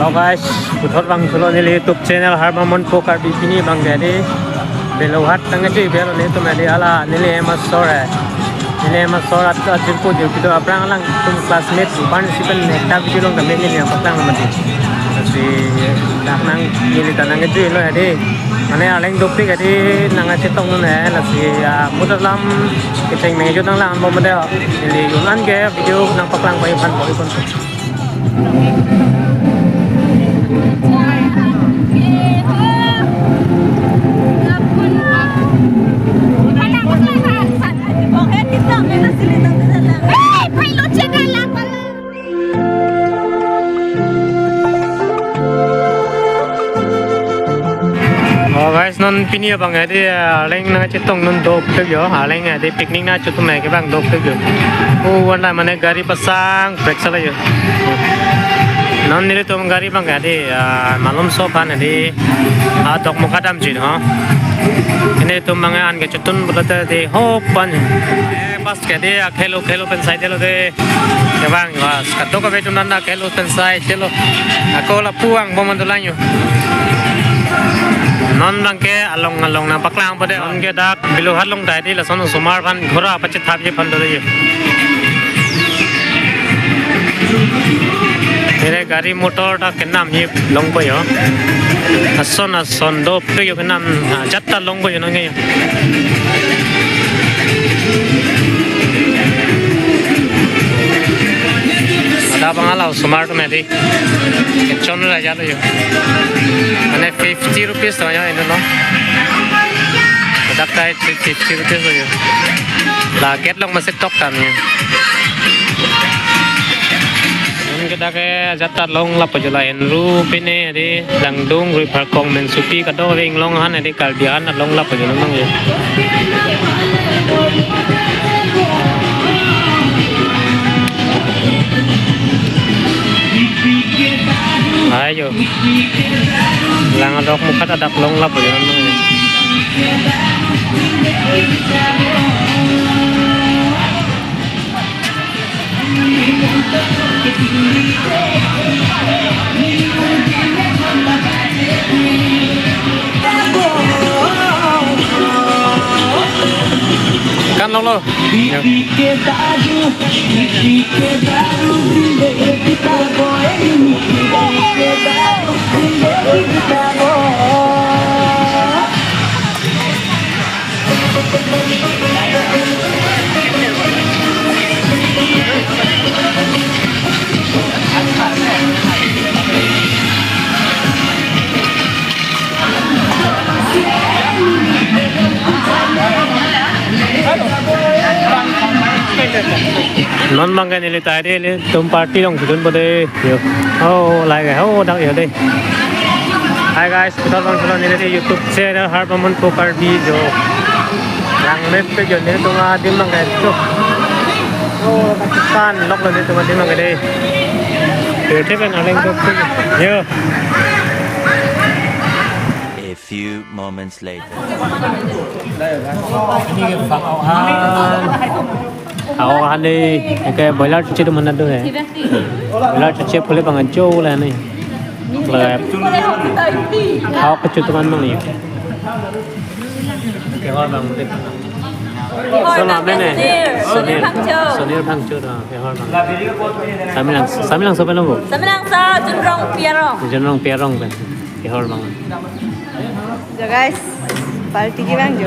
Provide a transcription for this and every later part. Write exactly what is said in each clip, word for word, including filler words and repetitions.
Hello guys, puthot vangthulo neli YouTube channel Harbamon Pokarbi. Pini abang ke adi Belohat nangkejui belo nelitum adi, hala neli hem asor hai. Neli hem asor at ajirpo jirpi do, aphrang alangtum classmate, participant ekta video along tame neli nangpaklang mati. Lasi dak nang neli ta nangkejui lo adi. Mane arleng dopik adi nangkachetongdun hai, lasi, ah, muda lam kecheng mengejut nanglang bomde ho. Neli un-an ke video nangpaklang pai aphan bor-i pon. Oh guys, non pini abang adi, ah, arleng nangchetongdun dopik yo, arleng adi picnic nangchetum ke abang dopik yo. Oh, wanda mane gari pasang, brake sala yo. Non nelitum gari abang adi, ah, malomso aphan adi, ah, Dokmoka damji ho. Nelitum abang an kechetun pulote adi hopan. Eh, pas ke adi, ah, khelo khelo pen sai delo de. Kevang, was, kadokave atum nanda khelo pen sai delo. Ako lapu angbong mandulang yo. Non abang ke along along nangpaklang pade. Non ke dak Belohat along dai di, lason osomar aphan ghora pachethapji aphan dolo yo. Ere gari motor ta kenamji longpo yo. Ason ason dopik yo kenam, ah, ajat ta longpo yo nang yo. Ada abang hala osomar atum adi. Kechon raja lo yo. Mane fifty rupees to yo ino no. Dak kai fifty rupees lo yo. La gate along masih tok tan yo. Nang ke dak ke ajat ta long lapo jo la, Enru pine adi, Langdung, Ruipharkong, Mensupi kadokave inglong aphan adi Karbi an along lapo jo nang yo. Ayo. Lang Dokmoka ta dak long lapo yo nang yo. Kan longlo. Ya. Non abang ke neli ta adi, nelitum party along chedun pade yo. Oh, like, oh, dak yo de. Hi guys, puthot vangthulo neli adi YouTube channel Harbamon Pokarbi jo. Langmepik yo nelitum adim abang ke to. Oh, kan loklo nelitum adim abang ke de. Yo, tip en aleng to. Yo. A few moments later. Ini ke bang awhan. Awhan ni, ke boiler chuche atum mana do he. Boiler chuche pule bang ajo la ni. Le, awak kechutuman mang ni. Kehor abang mati. Kehor. Sonam abang mene. Sonir. Sonir Phangcho. Sonir Phangcho, ah, kehor abang. Samelangso, Samelangso pen lo bo? Samelangso, Junrong Piarong. Junrong Piarong pen. Kehor abang. Jo guys, party kevang jo.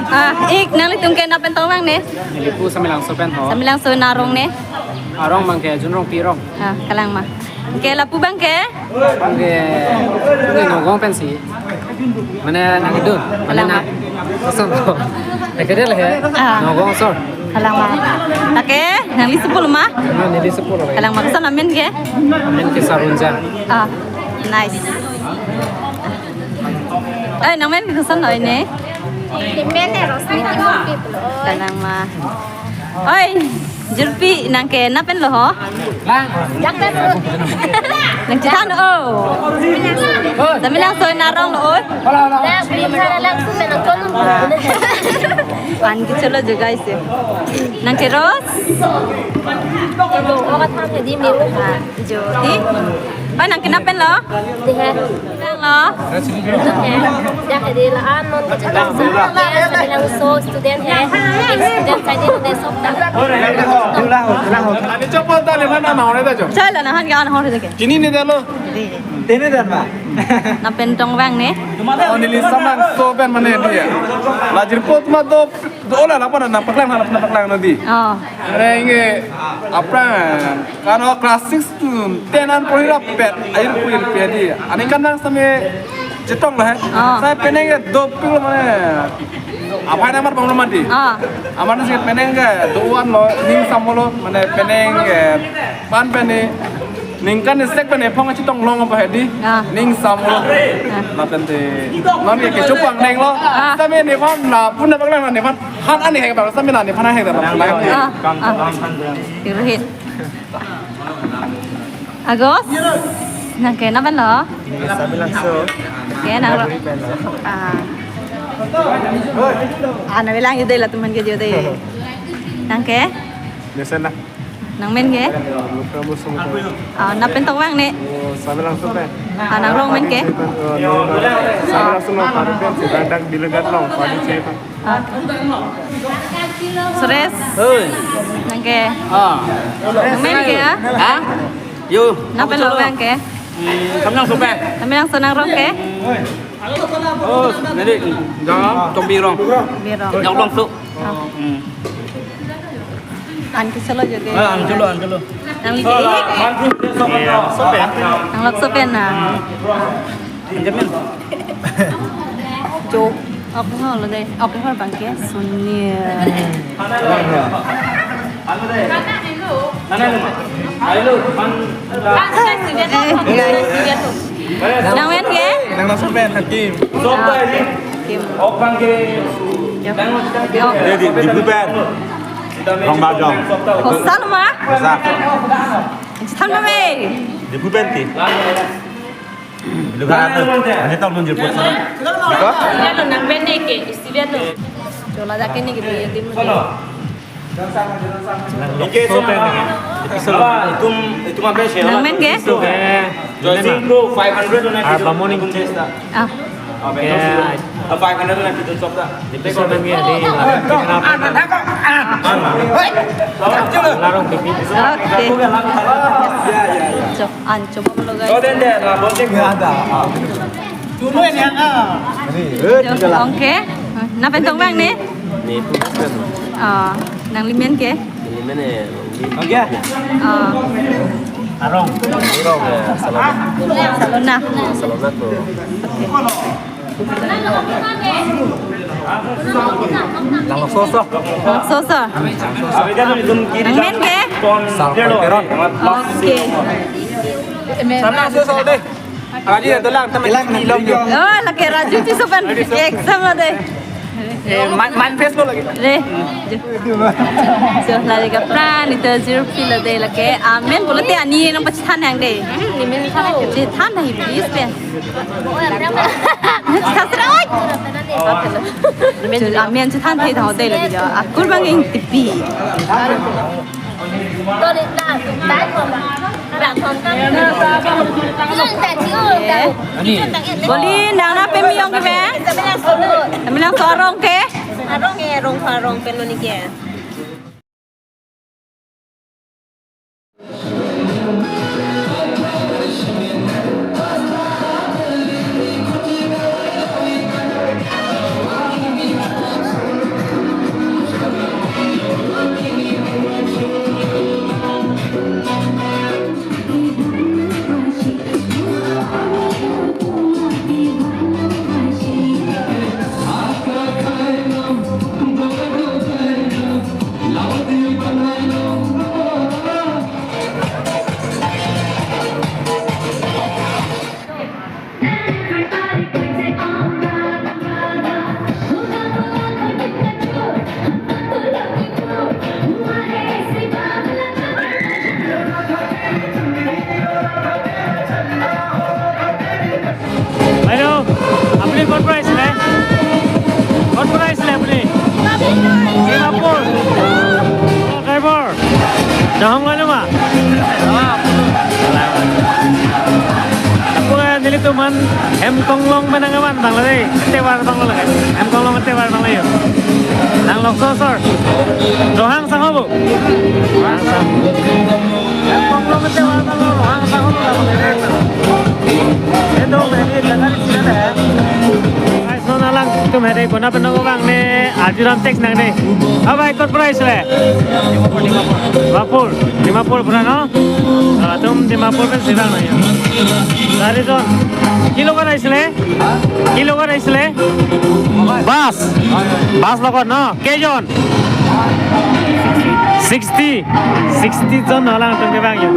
Ah, ik, nanglitum ke nap pen tong abang ne? Neli pu Samelangso pen ho. Samelangso, nang arong ne? Arong abang ke Junrong Piarong. Ah, kalang ma. Ke lapu abang ke? Abang ke, abang ke Nagaon pensi. Mane nangdun. Mane kalang ma. Na. Kosong. Eke dele he. Ah. Nagaon asor. Kalang ma. Lake, nangli sepul ma? Nah, neli sepul lagi. Kalang ma, koson amen ke? Amen ke Sarunja. Ah, nice. Eh, nangmen koson lo ne? Amen he Rosni Timur people. Kalang ma. Oi, jirpi nang ke nap pen lo ho? Lang. Nangchethan o. Samelangso, nang arong lo oi. Hola, hola. Lang, beli cara lang, sudah nang tolong. An kecholo jo guys e. Nang ke Rose? Jo, oka tham ke di me. Ah, jo. Di? Oh, nang ke nangpenlo? Di hai. Nanglo? Di hai. Di hai, di la-an non kechetong sa. Sabilangso student hai. Ex student sai di de sop ta. Chalo, nang han ke an hor ke. Chini ne dalo. Di. Tene dan ma. Nangpen tong vang ne? Oh, neli Sabilangso pen mane di ya. La jirpo atum do, do la la pada nangpaklang, nangpaklang nang di. Oh. Are inge aphrang kan class six to ten an porhi rapet air puir pe di. Aningkan nang same chetong la hai. Oh. Sai penang ke dopik lo mane. Aphan amar bang lo mati. Ah. Amar nasi penang ke doan lo, ning samlo mane penang ke pan pen ne ningkan ne sek pen ne phong chetong long apa hedi. Ah. Ning samlo. Ah. Lapen te non ke kecho pangdeng lo. Ah. Same nephan la pun na paklang nephan han ani hai bang same na nephan hai da. Ah, ah. Tirhit. Agus, nang ke nangpenlo? Sabilangso. Ke nang ro. Ah. Ah, nangbilang jo de, latum han ke jo de. Nang ke? Desen dah. Nangmen ke? Luka bos semua. Ah, nangpen tong vang ne? Oh, Sabilangso pen. Ah, nang rong men ke? Oh, Sabilangso no, pada pen, sedang dak bilegat long, pada cepat. Ah. Suresh. Hoi. Nang ke? Ah. Nangmen ke ya? Ha? Yo. Nangpenlo nang ke? Hmm, Sabilangso pen. Sabilangso nang rong ke? Oh, neli, jang, Tongbi rong. Tongbi rong. Jang Bangso. Ah. Hmm. An kecholo jo de. Ah, an cholo, an cholo. Nang ligi? Iya, Langso pen. Langso pen na. Jamin. Jo. Ok, holo de. Ok, hor bang ke. Sunil. Nang men ke? Nang Langso pen, Hakim. Ah, Hakim. Jo. Di, di, di Diphu pen. Rongbajong. Hosa lo ma? Hosa. Chethan ma me? Diphu pen ti. Bilu kha atu. Ani tong nun jirpo. Biko? Sibia lo nang pen ne ke, sibia lo. Chola jake ne ke, di mo. Nang Langso pen ne ke. Itum, itum apa sih? Nang men ke? Joysing Pro five hundred lo na. Ah, Bamoni. Ah. Okay. Ah, five hundred na kitun sop ta. Di piso nang ya, di larong pipi. Okay. So, an, coba lo guys. Oh, den, den, la, bon, den. Ya, ada. Dulu ini, ah. Ini, eh, Jo, tidak lah. Okay. Nangpen tong vang ne? Ne, itu kan. Ah, nang limen ke? Limen ne, Oke. Ah. Arong. Arong, eh, Salona. Salona. Salona tuh. Langsoso. Langsoso. Nang men ke? Sal Peron. Okay. Sama so so deh. Aji ya, telang, teman. Telang, telang. Oh, lake Raju ti sopan exam lo de. Eh, man, man face lo lagi. De. So, lake kapra ni to zero feel lo de lake. Amen, bolo te ani nangpachethan nang de. Ni men than. Chethan nahi, please, pen. Chasra, oi. Amen, chethan thai thau de lagi jo. Akur bang ing tipi. Boli, nang na pemi ong ke be? Sabilangso arong ke? Arong ke, arong, arong pen lo ni ke. বাইদেউ, আপুনি ক'ৰ পৰা আহিছিলে? ক'ৰ পৰা আহিছিলে আপুনি? Dahong lo ma? Apo nelitum an hem konglong menang aman bang lo dei. Tewar bang lo lagi. Hem konglong tewar bang lo yo. Nang lokso sor. Rohang sang ho bo. Rohang sang. Hem konglong tewar bang lo, rohang sang ho bo. Edo meri jaga di sini ada. Guys, non alangtum hedi kona pen nong vang ne arjuram text nang dei. Abai, kot price le? Dimapur. Dimapur pura no? Ah, tum Dimapur pen si vang na ya. Dari ton. Kilo kan aisle? Kilo kan aisle? Bus. Bus lo kan no? Keijon? Sixty. Sixty jon alangtum kevang ya.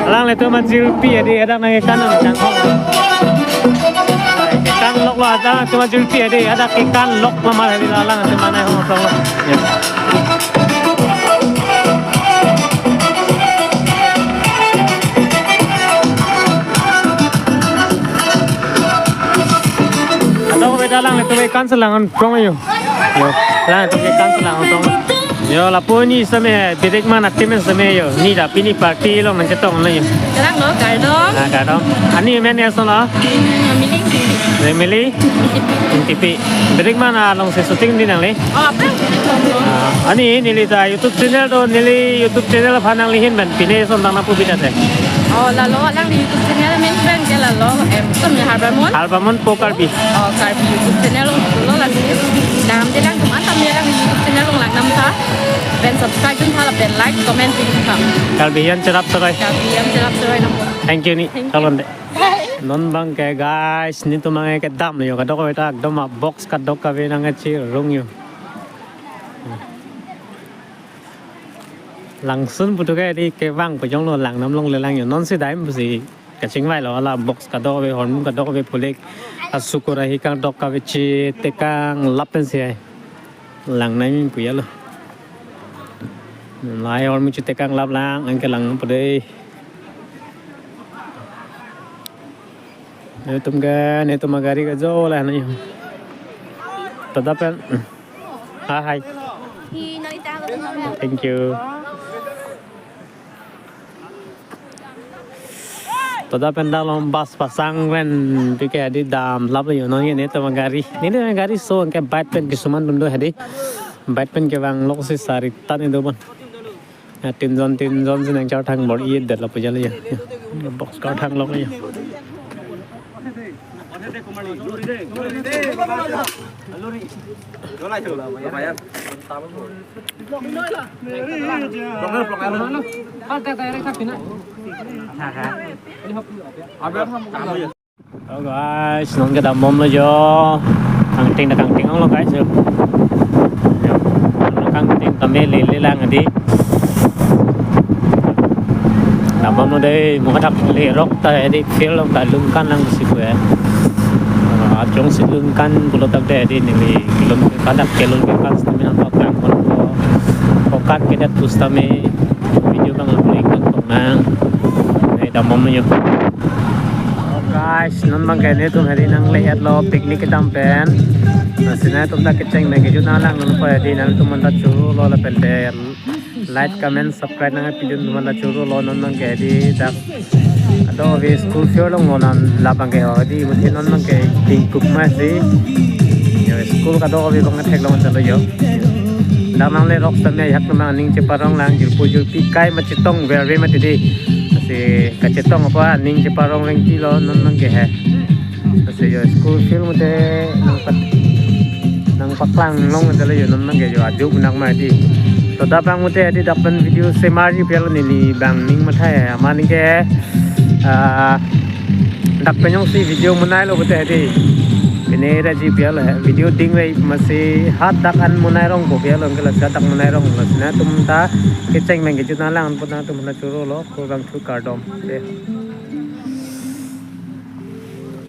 Alanglitum ajirpi adi adak nang ekan nang jang. Ekan lok lo adak atum ajirpi adi adak ekan lok lo mal adi alangtum mana ho lo. Ya. Atau beda alanglitum ekan selang prong yo. Yo, alanglitum ekan selang prong. Yo, lapu ni same, bidik mana team same yo. Ni da pini party along nangchetong lo yo. Selang lo, kardom. Ah, kardom. Ani men ya sono? Hmm, Mili. Mili? N T P. Bidik mana along si shooting di nang le? Oh, apa? Ah, ani neli ta YouTube channel do, neli YouTube channel aphan nangli ahin pen pine son tang na pu bida te. Oh, lalo alangli YouTube channel amen pen ke lalo, em, sum ya Harbamon. Harbamon po Karbi. Oh, Karbi YouTube channel lo lasi. Dam de lang tum an tam de lang YouTube channel lo lang nam tha. Pen subscribe dun tha lapen like, comment dun tha. Karbi Anglong cherap serai. Karbi Anglong cherap serai nam. Thank you ni. Thank you. Kalon de. Non bang ke guys, nelitum bang ke dam yo kadokave ta ekdom a box kadokave nangchirung yo. Langsun putu ke di kevang pajong lo lang nam longle lang yo. Non si dam pusi kachingvai lo la box kadokave, hormu kadokave, pulek, asukur ahi kadokave chetekang lap pen si ai. Lang nai min puya lo. Lai hormu chetekang lap lang, anke lang pu dei. Nelitum ke, nelitum agari ke jo lah na yo. Toda pen. Ha, hai. Thank you. Toda pen dak along bus pasang ren pi ke adi dam lap yo non ke nelitum agari. Nelitum agari so anke bike pen kisuman atum do hedi. Bike pen kevang lok si sari tan ido bon. Ya, tinjon, tinjon si nangchar thang bor-i det lapu jalo ya. Ya, box kar thang lok ya. Hello guys, non ke dambom lo jo. Kangting ta kangting ong lo guys yo. Yo. Kangting tame lele lang adi. Dambom lo dei, mo kathak lerok ta adi field along ta lungkan lang si kue. Ah, ajong si lungkan pulo tangte adi neli kelun ke kadak kelun ke kan sitame nangpaklang pon ko. Kokat kedat pusitame video bang upload nang tong nang. Nai dambom lo yo. Oh guys, non bang ke nelitum hedi nangle-et lo picnic kedam pen. Lasi nangtum ta kecheng pen kejut nanglang non ko hedi nangtum anta churu lo lapen te like, comment, subscribe nangpi dun tum anta churu lo non bang ke hedi dak. Kadokave school fair along lo non la bang ke hedi muthe non bang ke tingkup ma si. Yo school kadokave bang theklong ta lo yo. Dak nanglerok sitame ajahak atum aning cheparong lang jirpo jirpi kai ma chetong verve mati dei. Lasi kachetong apa aning cheparong rengki lo non bang ke he. Lasi yo school field muthe nangpat nangpaklang long ta lo yo non bang ke yo ajuk nak ma dei. Toda bang muthe hedi dak pen video semar ji pial neli bang ning mathai aman ke ah dak pen jongsi video monai lo pute hedi. Pine ra ji pial he video ding rei masi hat dak an monai rong ko pial anke lasi dak monai rong lasi nangtum ta kecheng pen kejut nanglang put nangtum la churu lo ko bang thu kardom. Te.